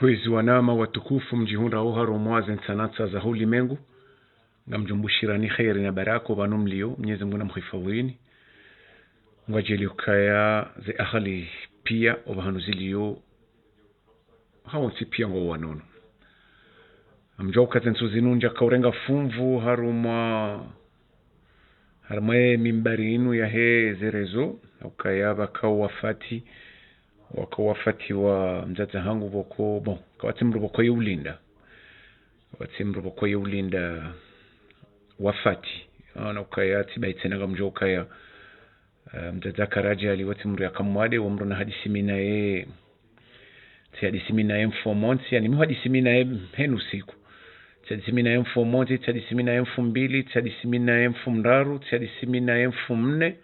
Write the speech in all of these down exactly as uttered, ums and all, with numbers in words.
Kwezi wanama watukufu mdjihundrao harumwa ze ntsanantsa za ulimengu, ngamdjombushirani kheri na baraka pvanu mlio, Mnyezi Mungu namhifadhwini. Ngwadjeli ukaya ze ahali pia opvahanu zilio, hawontsi pia ngwao wanono. Ngamdjuwa uka ze ntsu zinu ndjaka urenga fumvu harumwa, harumwa ye mimbari inu yahe ze réseaux, ukaya pvaka wafati, waka wafati wa mdzadze hangu pvoko, bon, kawatsi mdru pvoko ye ulinda. Kawatsi mdru pvoko ye ulinda wafati. Ana ukaya tsi bayi tsena ngamdjuwa ukaya, eh, mdzadze aka radjali watsi mdru yaka mwade, wo mdru nahadisi mi naye. Tsihadisi mi naye mfumontsi, yaani mi hadisi mi naye heni usiku. Tsihadisi mi naye mfumontsi, tsihadisi mi naye mfumbili, tsihadisi mi naye mfundraru, tsihadisi mi naye mfunne.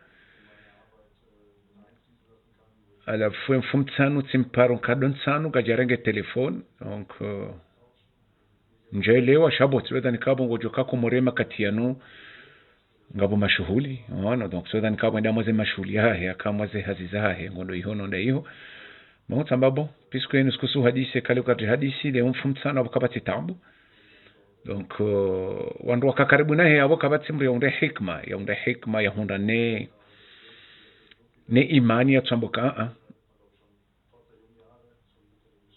Halafu ye mfumtsanu tsimparo nkado ntsanu kadjarenge téléphone. Donc, euh, ndjelewa sha bo, tsi weza nikapvo ngodjo ka Komori makati yanu ngapvo mashuhuli, unaona, donc tsi weza nikapvo enda mwa ze mashuhuli yahahe, aka mwa ze hazi zahahe, ngondo iho, nonda iho. Bon, tsamba bon, puisque inu siku su hadisi, kale ukati hadisi, le mfumtsanu apvo kapvatsi taabu. Donc, euh, wandru waka karibu nahe apvo kapvatsi mdru ya undre hikma, ya undre hikma, ya hundra ne, ne imani ya tsamba ka, ah, ah.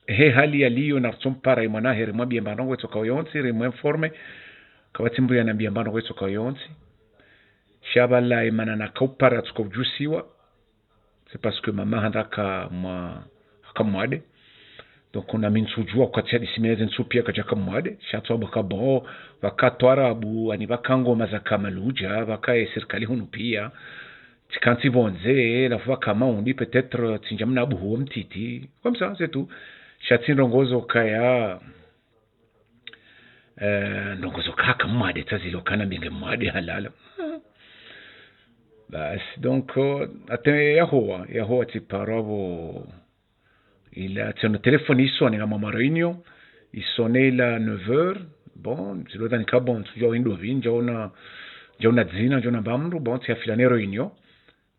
He hali yaliyo na rutsompara ye mwana he rimwambiye mba ndrongo itsokao yontsi, rimwinforme, kapvatsi mdru yanambiya mba ndrongo itsokao yontsi. Sha pvala ye mwana naka upara tsuka udjusiwa. C'est parce que mama handa aka mwa-, aka mwade. Donc, na mi ntsudjuwa uka tsihadisi mi naye ze ntsu pia kadjaka mwade. Sha tsamba ka bon, pvaka twarabu, yaani pvaka ngoma zaka maludja, pvaka ye sirikali hunu pia. Tsikantsi pvondze, halafu pvaka maundi, peut-être, tsindja mna buhu wo mtiti. Comme ça, c'est tout. Sha tsi ndrongo zo kaya, eh, ndrongo zo kaka mwade, tsa zilo kana mbinge mwade halala. Basi, donc, euh, hata yahowa, yahowa tsiparo apvo. Ila, tsona téléphone isone, ngamwa ma réunion, isone ila neuf heures. Bon, zilo dhani ka bon, ntsudjuwa wendo pvi, ndjaona, ndjaona dzina, ndjaona mba mdru, bon, tsihafila ne réunion,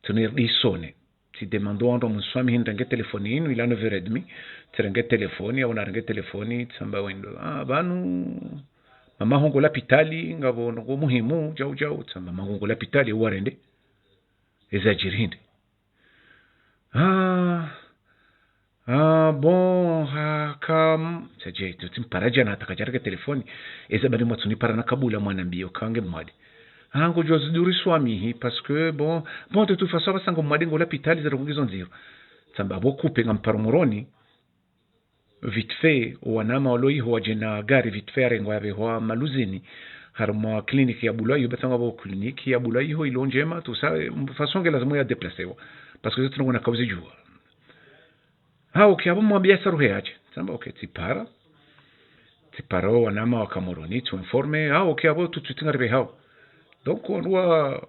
tsona irdi isone. Tsidemando wandru wa mswami hindrenge téléphone inu, ila neuf heures et demie, tsirenge téléphone, yaona arenge téléphone, tsamba wendo. Ah, pvanu, mama ho ngo lapitali, ngapvo ndrongo muhimu, djau djau, tsamba mama ho ngo lapitali, uwarende. Eza djiri hindri. Ah, ah, bon, ha, kam, tsadje, tu tsimpara djana, hata kadjarenge téléphone. Eza bani mwatsunipara na kabula mwanambiyo ka nge mwade. Ah, ngodjo ziduri swamihi, parce que, bon, bon, de toute façon, apvasa ngo mwade ngo lapitali, zero kugizo ndziro. Tsamba apvo kupe ngamparo Moroni. Vite fait, owanama walo iho wadje na gari, vite fait, yarengwa yapvehwa Maluzini, harumwa kliniki ya Bulwa iho, pvatsi ngapvo kliniki ya Bulwa iho ilo ndjema, tout ça, eh, façon nge lazimu ya déplacewa. Parce que zote ngona kauzi djuwa. Ah, ok, apvo mwambiya sa ruhe yadje. Tsamba, ok, tsipara. Tsipara owanama waka Moroni, tsu informe. Ah, ok, apvo tout de suite ngaripvehao. Donc, wandru wa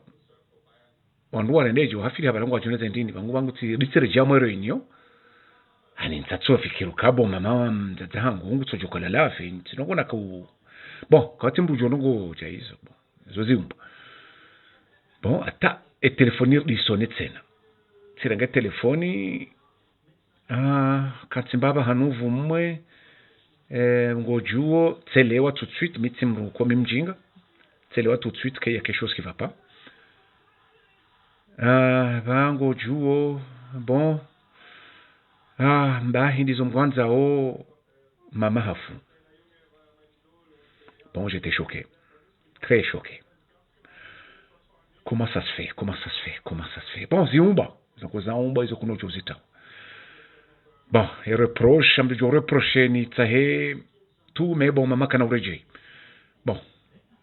wandru warendedje, wahafili hapvala ngwadjo na ze ndrini, pvangu, pvangu tsi, ritsere djamwe réunion. Yaani ntsatso fikiri ka bon mama wa mdzadze hangu, ngutso djoka lala fe, ntsi ndrongo naka u-, bon, kapvatsi mdru djo ndrongo dja izo, bon, zo ziumba. Bon, hata, e téléphone irdi isone tsena. Tsirenge téléphone, ah, kantsi mbapvi hanu pvumwe, eh, ngodjuwo, tselewa tout de suite, mi tsi mdru ko mi mdjinga. Tselewa tout de suite, qu'il y a quelque chose qui va pas. Ah, pva ngodjuwo, bon. Ah, mba hindri zo mgwandzao, mama hafu. Bon, j'étais choqué. Très choqué. Comment ça se fait ? Comment ça se fait ? Comment ça se fait ? Bon, ziumba. Izo ko zaumba, izo kuna udjo zita. Bon, e reproche, amdjo reproche ni tsahe tu, mais bon, mama kana uredjei. Bon.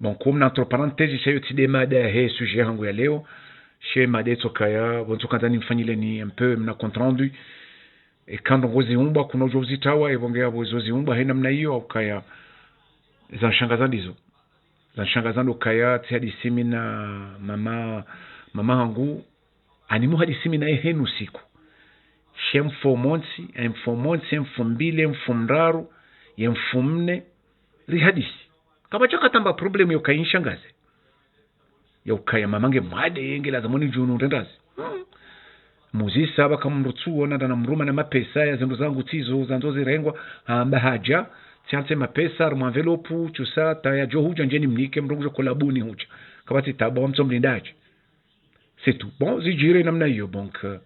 Bon, comme na entre parenthèses, sha iyo tsi nde mada yahe sujet hangu ya leo. She mada itsokaya, bon, ntsokandza nimfanyileni un peu mna compte rendu. Eka ndrongo ziumba, kuna udjo uzitawa, epvo nge apvo izo ziumba, he namna iyo, ukaya, zanshangaza ndizo. Zanshangaza ndo ukaya, tsihadisi mi na mama, mama hangu, yaani muhadisi mi naye heni usiku. She mfumontsi, e mfumontsi, e mfumbili, e mfundraru, ye mfumne, rihadisi. Kapvatsi ka tsamba problème yo kayinshangaze. Ya ukaya mama nge mwade, nge lazimu ni djunu ndendazi. Hmm. Muzisa pvaka mndru tsuona ndana mruma na mapesa ya zindru zangu tsizo zandzo zirengwa, hamba hadja, tsiantse mapesa, harumwa enveloppe, tsusa, ta yadjo hudja ndjeni mnike, mndru ngudjo kola buni hudja. Kapvatsi tabu, wamtso mlinda hadje. C'est tout. Bon, zidjiri namna iyo, donc, euh,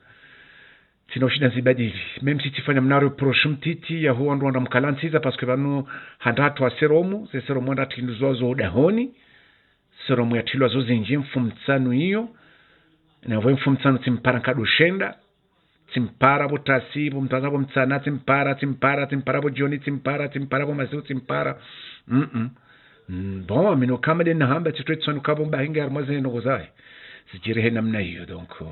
tsina ushinda nzibadili. Même si tsifanya mna reproche mtiti, yaho wandru wandra mkalantsiza, parce que pvanu handa hatru wa sérum, ze sérum wandra tinduzwa zo dahoni, sérum yatrilwa zo zindji mfumtsanu iyo, na pvo mfumtsanu tsimpara nkado shenda, tsimpara pvo tasi, pvo mtandza, pvo mtsana, tsimpara, tsimpara, tsimpara pvo djioni, tsimpara, tsimpara pvo masihu, tsimpara. Mm-mm. Mm, bon, mi no kama de nahamba, tsitwe tsonu kabo mbahinge harumwa ze ndrongoo zahe. Zidjiri he namna iyo, donc, euh,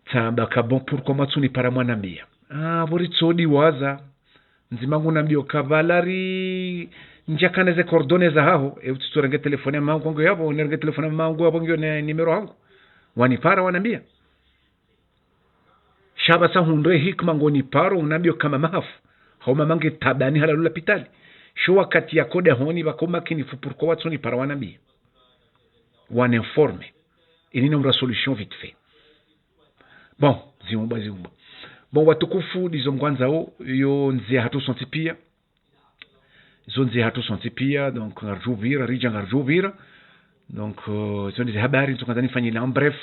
tsamba ka bon, pourquoi mwatsunipara mwanambia. Ah, pvo ritsodiwaza. Mdzima ngu nambio ka pvala ri ndjakana ze coordonnées zahaho, e utsitsorenge telefoni ya mangu, ngiyo yapvo, nerenge telefoni ya mangu, yapvo ngiyo ne numéro hangu. Wanipara, wanambia. Sha pvasa hundre hikima ngo niparo, unambio kama mahafu. Hau mama nge tabani halala lapitali. Sho wakati yako dahoni pvako makinifu, pourquoi watsunipara wanambia. Waninforme. Ili nomra solution vite fait. Bon, ziumba, ziumba. Bon, watukufu, ndizo mngwandzao, yo ndzia hatru sontsi pia. Zo ndzia hatru sontsi pia, donc, ngaridjo pvira, ridja ngaridjo pvira. Donc, euh, zo ndizo habari, ntsukandza nifanye ila en bref.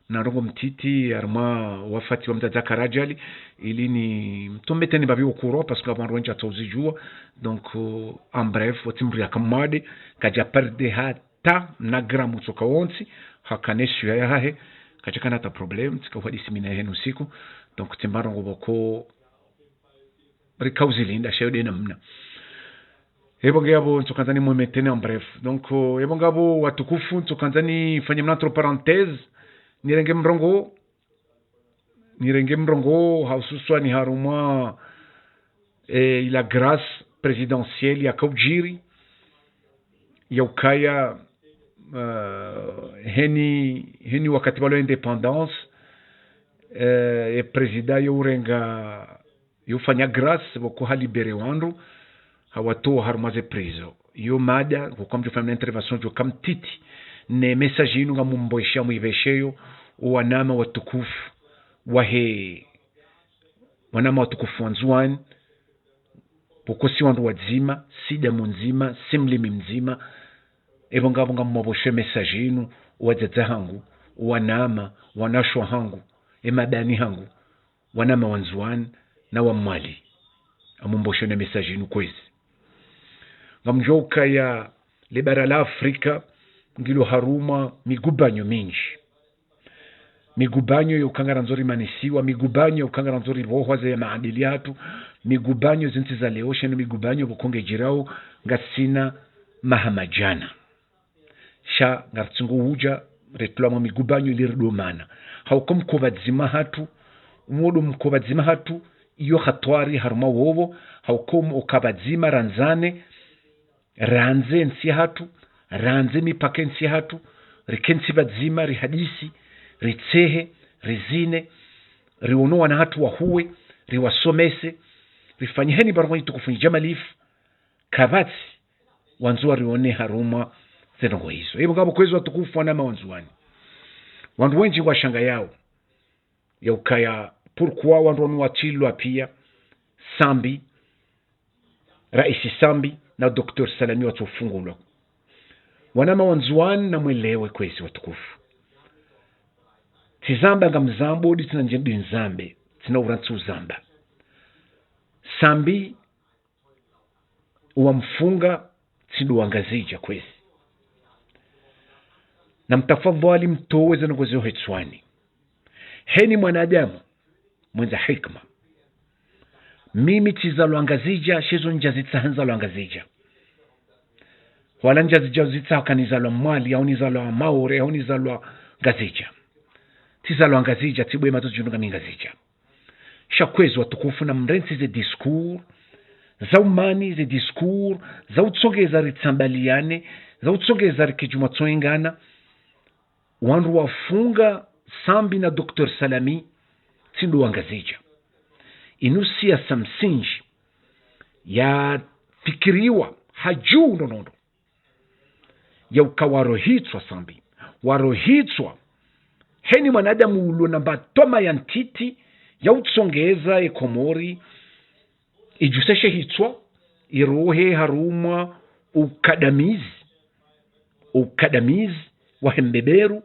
Na ndrongoo mtiti, harumwa wafati wa mdzadze Karadjali, ili nimtrume tena mbapvi au courant, parce que ngapvo wandru wendji watsauzidjua. Donc, euh, en bref, watsi mdru yaka mwade, kadja perdre hata na gramme tsoka wontsi, hakana eshiyo yahahe, kadjakana hata problème, tsika uhadisi mi na yeheni usiku. Donc, tsimba ndrongoo pvoko, rikauzilinda, sha yo de namna. Epvo ngapvo, ntsukandza nimweme tena en bref. Donc, euh, epvo ngapvo watukufu, ntsukandza nifanye mna entre parenthèses, nirenge mrongoo, nirenge mrongoo, ha hususwani harumwa, eh, ila grâce présidentielle yakaudjiri, ya ukaya, euh, heni, heni wakati pvalo indépendance, eh, e président yo urenga, yo ufanya grâce, pvoko halibéré wandru, hawatowa harumwa ze prison. Yo mada, pvoko ngamdjo fanya intervention djo ka mtiti, ne message inu ngamumboesha mwipvesheyo, owanama watukufu, wahe, wanama watukufu wa Ndzuwani, pvoko si wandru wadzima, si damu ndzima, si mlimi mdzima, epvo ngapvo ngamumboeshe message inu, owadzadze hangu, owanama, wanashe hangu, emabani hangu, wanama wa Ndzuwani na wa Mwali. Ngamumboeshe ne message inu kwezi. Ngamdjuwa ukaya le bara la Afrika ngilo harumwa migubanyo mindji. Migubanyo yo uka ngarandzo rimanisiwa, migubanyo yo uka ngarandzo ripvohwa ze maadili yahatru, migubanyo zentsi za leo, sha inu migubanyo pvoko ngedjirao ngasina maha madjana. Sha ngaritsungo udja, retulwa mwa migubanyo ili ridomana. Hauka mkopvadzima hatru, umwodo mkopvadzima hatru, iyo hatwari harumwa wopvo, hauka mkopvadzima randzane, randze ntsi yahatru, randze mipaka ntsi yahatru, rikentsi pvadzima, rihadisi, ritsehe, rizine, riono wana hatru wahuwe, riwasomese, rifanye heni barumwa itukufu ni djamalifu, kapvatsi, wandzo warione harumwa ze ndrongoo izo. Epvo ngapvo kwezi watukufu wanama wa Ndzuwani. Wandru wendji ngwashangayao, ya ukaya, pourquoi wandru wanu watrilwa pia, Sambi, Raisi Sambi na Docteur Salami watsofungulwa. Wanama wa Ndzuwani namwelewe kwezi watukufu. Tsizamba ngamzambo, ndi tsina ndje ndi nzambe, tsina urantsi uzamba. Sambi wamfunga tsi ndo Wangazidja kwezi. Na mtafadhwali mtowe ze ndrongoo zio hetswani. Heni mwanadamu mwendza hikima. Mimi tsizalwa Ngazidja, sha ezo ndjazitsaha nizalwa Ngazidja. Wala ndjazidja uzitsaha uka nizalwa Mwali, au nizalwa Maore, au nizalwa Ngazidja. Tsizalwa Ngazidja, tsibwe matso djunu ngami Ngazidja. Sha kwezi watukufu namrantsi ze discours za umani, ze discours za utsongeza ritsambaliane, za utsongeza rike djumwa tsoengana. Wandru wafunga Sambi na Docteur Salami tsi ndo Wangazidja. Inu siasa msindji yafikiriwa ha dju ndrongoo ndro. Ya uka warohitswa Sambi, warohitswa Heni mwanadamu ulo na mbatoma ya ntiti ya utsongeza ye Komori, idjuseshe hitswa, irohe harumwa ukadamizi, ukadamizi wahe mbeberu,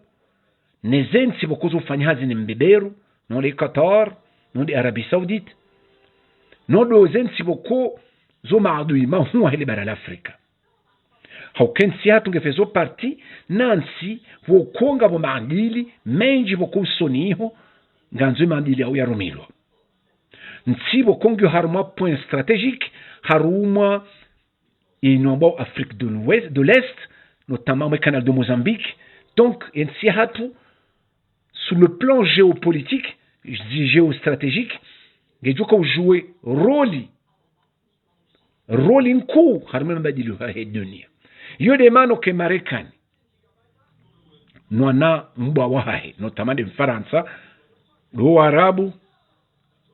ne ze ntsi pvoko zo ufanya hazi ne mbeberu, no nde Qatar, no nde Arabie Saoudite, no ndo ze ntsi pvoko zo maadui mahuu wahe le bara la Afrika. Hauka ye ntsi yahatru nge faisant partie na ntsi pvoko ngapvo maadili mendji pvoko usoni iho, ngandzo ye maadili yawo yarumilwa. Ntsi pvoko ngiyo harumwa point stratégique, harumwa inu ambao Afrique de l'Ouest, de l'Est, notamment mwe canal de Mozambique. Donc, ye ntsi yahatru, sur le plan géopolitique, je dis géostratégique, ngedjoka ujouer rôle, rôle nkuu harumwa ye mabadilio yahe dunia. Iyo nde mana ke Marekani, nwana mbwa wahahe, notamment nde Mfarantsa, ndo Waarabu,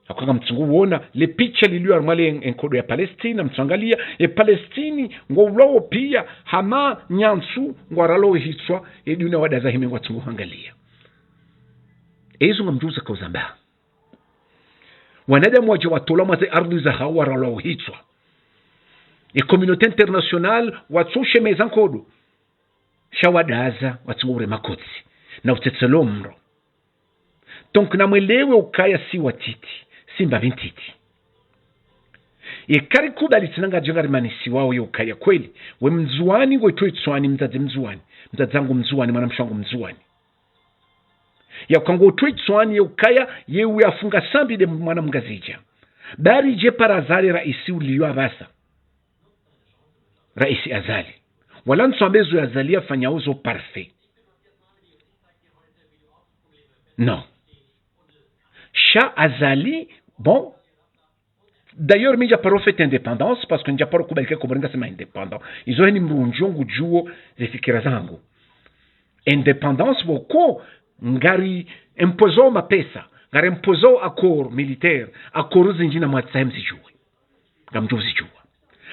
hauka ngamtsungu wona le picha lilio harumwa le en-, enkodo ya Palestine, mtsuangalia, ye Palestine, ngwaulwao pia, hama nyantsu, ngwaralwao hitswa, ye dunia wadaza hime ngwatsungu hangalia. Ezo ngamdjuza kauzamba. Wanadamu wadja watolwa mwa ze ardhwi zahawo waralwao hitswa. Ye communauté internationale watsushemeza nkodo. Sha wadaza, watsungu ure makotsi. Na utsetselo mro. Donc, namwelewe ukaya si watiti, si mbapvi ntiti. Ye kari kubali tsina ngadjo ngarimanisiwao ye ukaya kweli. We Mndzuwani, ngwe twe Tswani, mdzadze Mndzuwani. Mdzadze hangu Mndzuwani, mwanamshe hangu Mndzuwani. Ya uka ngwe twe Tswani, ye ukaya, ye uyafunga sambi nde mwana Mngazidja. Bari dje para Azali raisi ulio apvasa. Raisi Azali. Wala ntsuambe zo Azali yafanyao zo parfait. Non. Sha Azali, bon. D'ailleurs, mi ndja paro fêter indépendance, parce que ndja paro kubali ke Komori ngasi ma indépendant. Izo heni mrundjo ngudjuo ze fikira zangu. Indépendance pvoko ngari imposao mapesa, ngari imposao accord militaire, accord zindji na mwatsahe mzidjuwe. Ngamdjo uzidjuwa.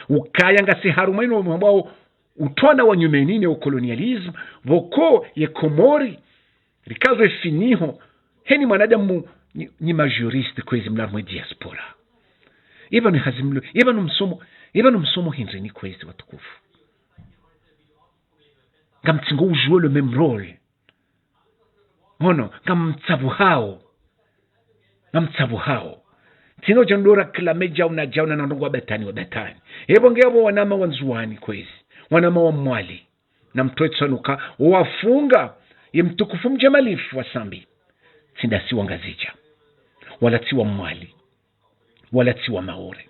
Ukaya ngasi harumwa inu wambwao utwana wa nyumeni ne ukolonialisme, pvoko ye Komori, rikazwe finiho, heni mwanadamu nyi, nyi majuriste kwezi mla harumwa ye diaspora. Eba ni hazi mlo, eba no msomo, eba no msomo hindri ni kwezi watukufu. Ngamtsingo ujouer le même rôle. Ngono, ngamtsapvuhao. Ngamtsapvuhao. Tsino djandora kila medja una djauna na ndrongo wa batani wa batani. Ebo nge abo wanama wa Ndzuwani kwezi. Wanama wa Mwali. Na mtwe tsanuka, wafunga, ye mtukufu Mdjemalifu wa Sambi. Tsi nda si wa Ngazidja. Wala tsi wa Mwali. Wala tsi wa Maore.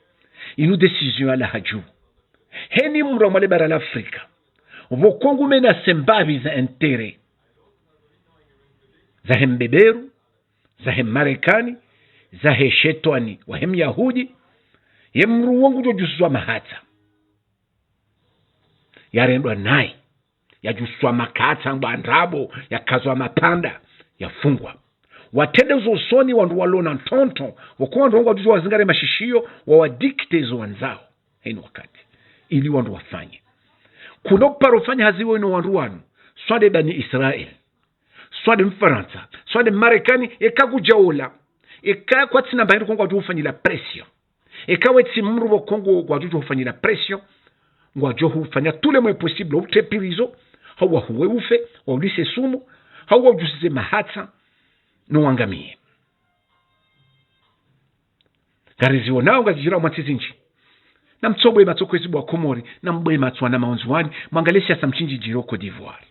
Inu décision ya lahadju. Heni mrwa mwa le bara la Afrika. Pvoko ngu mena sembapvi za intérêt. Zahe mbeberu, zahe Marekani, zahe shetwani, wahe Myahudi. Ye mdru wo ngudjo djusuzwa mahatsa. Yarendwa nayi. Yadjuswa makatsa ngwa ndrabo, yakazwa mapanda, yafungwa. Watrende zo usoni wandru walo na ntonto, wako wandru wangu wadjuzwa wazingare mashishiyo, wawadikte zo wandzao. Heni wakati. Ili wandru wafanye. Kuno paro fanya hazi wo ino wandru wanu. Swa nde Bani Israel. Swa nde Mfarantsa. Swa nde Marekani, eka kudjaola. Eka kwatsina mbahindru ko ngwadjo ufanyila pression. Eka we tsi mdru pvoko ngwadjo ufanyila pression, ngwadjo ufanya tous les moyens possibles, utrepirizo, hau wahuwe ufe, waulise sumu, hau waudjusize mahatsa, no wangamiye. Ngariziwonao ngazidjirao mwa ntsi zindji. Na mtsobwe matso kwezi bo wa Komori, na mbwe matso wanama wa Ndzuwani, mwangaliye siasa mshindji djiro Côte d'Ivoire.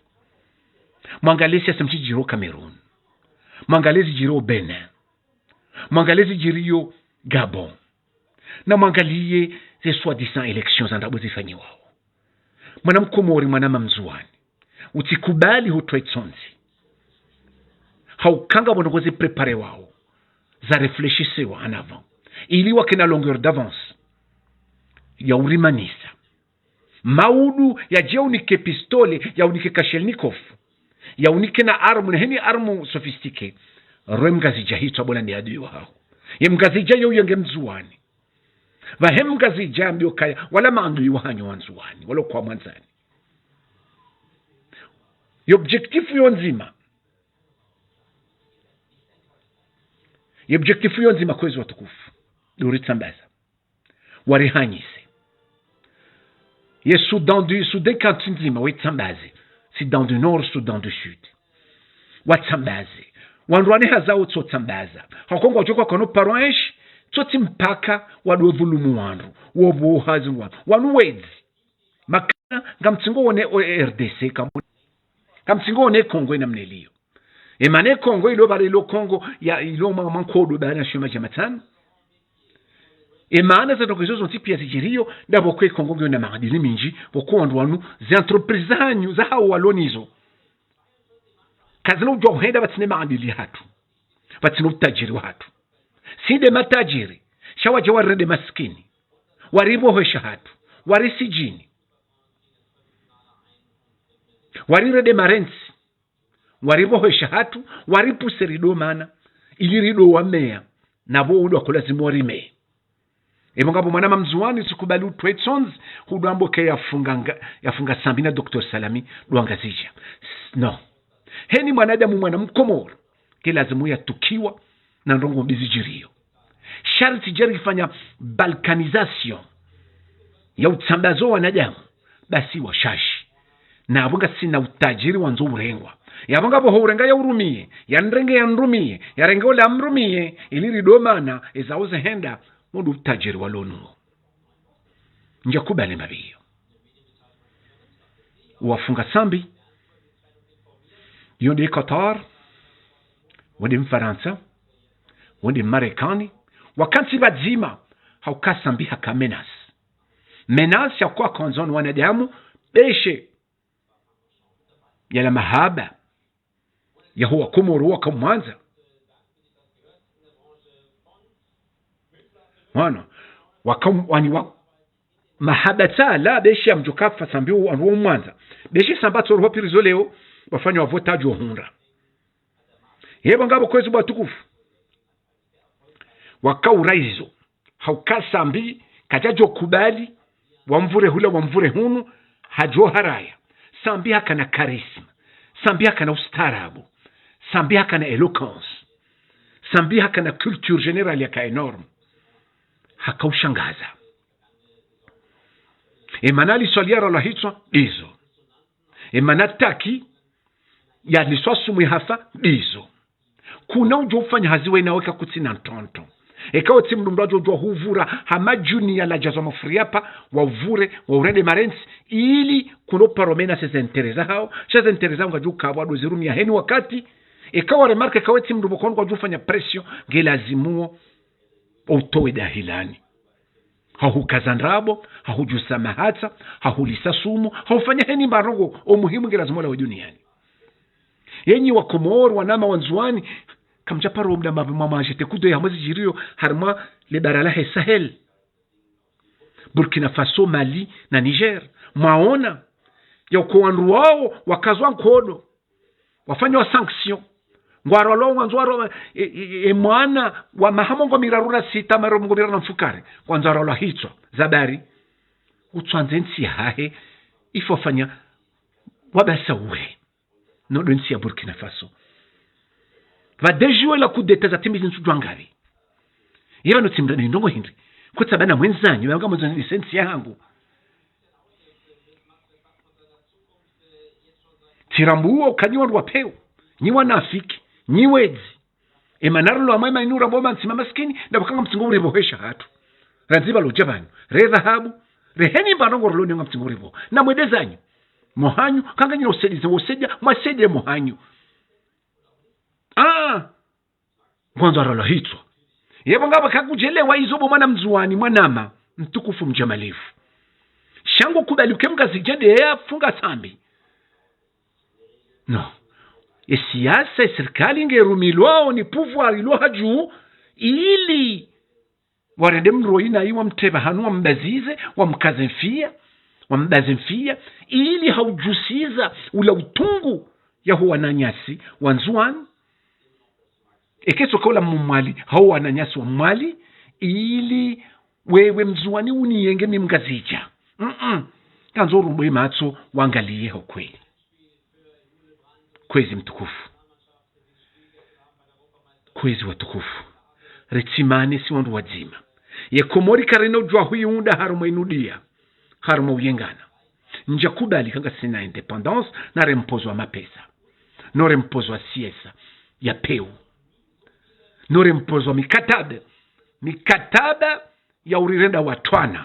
Mwangaliye siasa mshindji djiro Cameroun. Mwangaliye zidjiro Bénin. Mwangaliye zidjiriyo Gabon. Na mwangaliye ze soi-disant élections za ndrabo zifanyiwao. Mwana Mkomori, mwanama Mndzuwani. Utsikubali hutwe tsonzi. Hauka ngapvo ndrongo zipréparewao. Za réfléchisewa en avant. Ili wakena longueur d'avance. Ya urimanisa. Maudu yadje yaunike pistolet, yaunike Kalachnikov, yaunike na arme, na heni arme sophistiquée. Rwe Mngazidja hitswa bola ni adui wahaho. Ye Mngazidja yo yenge Mndzuwani. Pvahe Mngazidja ambiyo kaya, wala maadui wahanyu wa Ndzuwani, wala kwa mwandzani. Yo objectif yo ndzima. Ye objectif yo ndzima, kwezi watukufu, ndo ritsambaza. Warihanyise. Ye Soudan du, Soudan kantsi ndzima, wetsambaze. Soudan du Nord, Soudan du Sud. Watsambaze. Wandru wane hazawo tso tsambaza. Hakongo wadjoko kano parwanshi, tso tsi mpaka wadwe vulumu wandru. Wobo hazi wandru. Wanu wedzi. Makana, ngamtsingo wone o R D C kamu. Ngamtsingo wone Kongo ina mneliyo. Emana Kongo ilo bale ilo Kongo ya ilo ma, mankodo bana shuma dja matsanu. Emana za toko izo zontsi piya zidjiriyo, ndapvo kwe Kongo ngiyo na maadili mindji, pvoko wandru wanu, ze entreprise zahanyu, zahawo walonizo. Kazina udjuwa uhenda pvatsina maadili hatru. Pvatsina utadjiri wahatru. Si nde matadjiri, sha wadja warende masikini. Waribohesha hatru. Warisidjini. Warirende marentsi. Waribohesha hatru, waripuse rido mana, ili rido wameya, napvo udo wakolazimu warimeye. Epvo ngapvo mwana mamdzuwani tsikubali utwe tsondzi, hudwambo ke yafunga nga, yafunga Sambi na Docteur Salami, dwangazidja. S-, no. Heni mwanadamu mwana mkomoro, ke lazimu yatukiwa, na ndrongo mbi zidjiriyo. Sharti djeri ifanya balkanisation ya utsambazo wanadamu, basi washashi. Na apvo ngasina utadjiri wandzo urengwa. Yapvo ngapvo ho urenga ya urumiye, ya nrenge ya nrumiye, ya renge ola mrumiye, ili rido mana, eza uze henda, mundu utadjiri walonuwo. Ndja kubali mapviyo. Wafunga Sambi, yo nde Qatar, wo nde Mfarantsa, wo nde Marekani, wakantsi pvadzima, hauka Sambi haka menace. Menace ya kwa kondzoni wanadamu, beshe, yala mahaba, yaho wakomoro wakamwandza. Mwana, wakam-, wani wa-, mahaba tsala, beshe ya mdjo kafa Sambi wo, wandru wamwandza. Beshe Sambi atsoro wa pirizo leo, wafanya wavota djo hundra. Yepvo ngapvo kwezi watukufu. Wakaura izo. Hauka Sambi, kadjadjo kubali, wamvure hula, wamvure hunu, hadjo haraya. Sambi hakana charisme. Sambi hakana ustaarabu. Sambi hakana éloquence. Sambi hakana culture générale yaka énorme. Hakaushangaza. Emana liswali ya ralwa hitswa, ndizo. Emana taki, ya liswa sumu ya hafa, ndizo. Kuna udjo ufanya hazi wena weka kutsina ntonto. Eka wetsi mdru mdru adjo djuwa huvura ha madjuni ya ladjazwa mafuri yapa, wavure, waurende marentsi, ili kuno paromena se zentereza hao, sha zentereza hao ngadjo kabwa ndo zirumiya heni wakati, eka wa remarque eka wetsi mdru pvoko ngwadjo ufanya pression, nge lazimuwo, utowe dahilani. Hahukaza ndrabo, hahudjusa mahatsa, hahulisa sumu, hahufanya heni marongo, o muhimu nge lazimuwo lawe duniani. Yenyi wakomoro, wanama wandzuwani, kamdja paro mda mapvi mwa majete kudo ya mwezi djiriyo, harimwa le bara lahe Sahel. Burkina Faso, Mali, na Niger. Mwaona, ya uko wandru wawo, wakazwa nkodo. Wafanywa sanction. Ngwarwalwa, ngwandzo warwa, e, e, e, mwana wa maha mengo miraru na sita, maro mengo miraru na mfukare. Ngwandzo warwalwa hitswa, zabari. Utswandze ntsi yahahe, ifo fanya, wabasa uhe. No ndo ntsi ya Burkina Faso. Pvadejwe la coup d'État za timbi zintsu djwangari. Yeba no timra ni ndrongo hindri. Kutsa bana mwendzanyu, yanga mwendzanyu ni sensi yahangu. Tsirambuwo kanyi wandru wa pewu. Nyi wanafiki. Nyi wedzi. Emana rilo amwe mainu rambo mantsi mamasikini, ndapvo kanga mtsingo uribohesha hatru. Randzi pvalo dja pvanu. Re dhahabu. Reheni mbano ngorilo nyo nga mtsingo uribo. Na mwende zanyu. Mohanyu, kanga nyina usedize, wosedia, mwasede mohanyu. Ah! Ngwandzo aralwa hitswa. Yebo ngapvo kakudjelewa izo bo mwana mndzuwani, mwanama, mtukufu mdjamalifu. Sha ngo kubali uke mngazidja nde yafunga sambi. No. Ye siasa, ye sirikali ngerumilwao ni pouvoir ilo hadju, ili warende mndru ina iwa mtrepva hanu wambazize, wamkaze mfiya, wambaze mfiya, ili haudjusiza ula utungu yaho wananyasi wa Ndzuwani. Eke tsoka ula mmwali, haho wananyasi wa Mwali, ili wewe Mndzuwani uniyenge mi Mngazidja. Mm-mm. Kandzo urumbuwe matso, wangaliye ho kweli. Kwezi mtukufu. Kwezi watukufu. Ritsimane si wandru wadzima. Ye Komori karina udjuwa huyiunda harumwa inudiya, harumwa uyengana. Ndjakubali ka ngasina indépendance, na rempozwa mapesa. No rempozwa siasa ya pewu. No rempozwa mikataba. Mikataba ya urirenda watwana.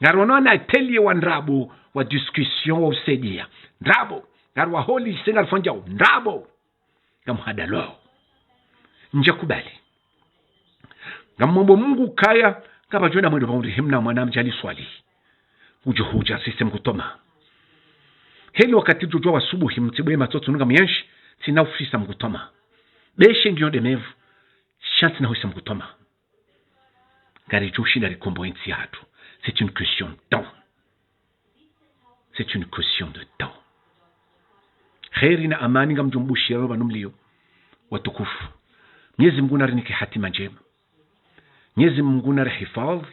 Ngariwono wana atelier wa ndrabo, wa discussion, wa usaidia. Ndrabo. Ngariwaho lycée, ngarifanyao ndrabo. Ngamhadalwao. Ndjakubali. Ngamombo Mungu kaya, ngapvadjo wenda mwendo pvahundri hemna mwana mdjali swali. Udjo hudja système kutoma. Heli wakati djodjuwa wasubuhi mtsibwe matsotsi nunga myenshi, tsina ufisa mkutoma. Beshe ngiyo ndemevu, sha ntsina hwisa mkutoma. Ngaridjo ushinda rikombowe entsi yahatru. C'est une question de temps. C'est une question de temps. Kheri na amani ngamdjo mbushira pvanu mliyo, watukufu. Mnyezi Mungu narinike hatima ndjema. Mnyezi Mungu narihifadhwi,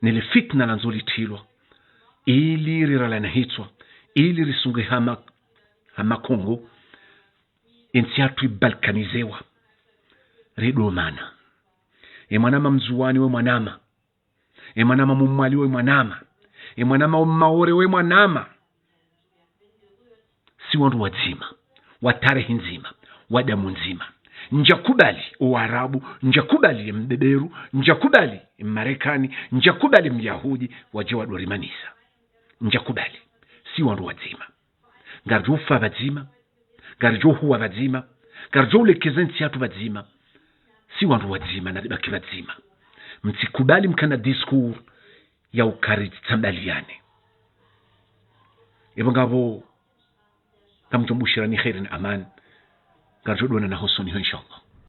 nele fitna landzo litrilwa, ili riralane hitswa, ili risunge hama, hama Kongo, entsi yahatru ibalkanizewa, ridomana. E mwanama Mndzuwani we mwanama. E mwanama Mmwali we mwanama. E mwanama Mmaore we mwanama. Si wandru wadzima, wa tarehi ndzima, wa damu ndzima. Ndjakubali Uarabu, ndjakubali Mbeberu, ndjakubali Mmarekani, ndjakubali Myahudi, wadje wadorimanisa. Ndjakubali. Si wandru wadzima. Ngaridjo ufa pvadzima, ngaridjo huwa pvadzima, ngaridjo ulekeza entsi yahatru pvadzima. Si wandru wadzima, naribaki pvadzima. Mtsikubali mkana discours ya ukari tsambaliane. Epvo ngapvo, ngamdjo mbushirani kheri na amani. Ngaridjo donana hosoni ho, inshallah.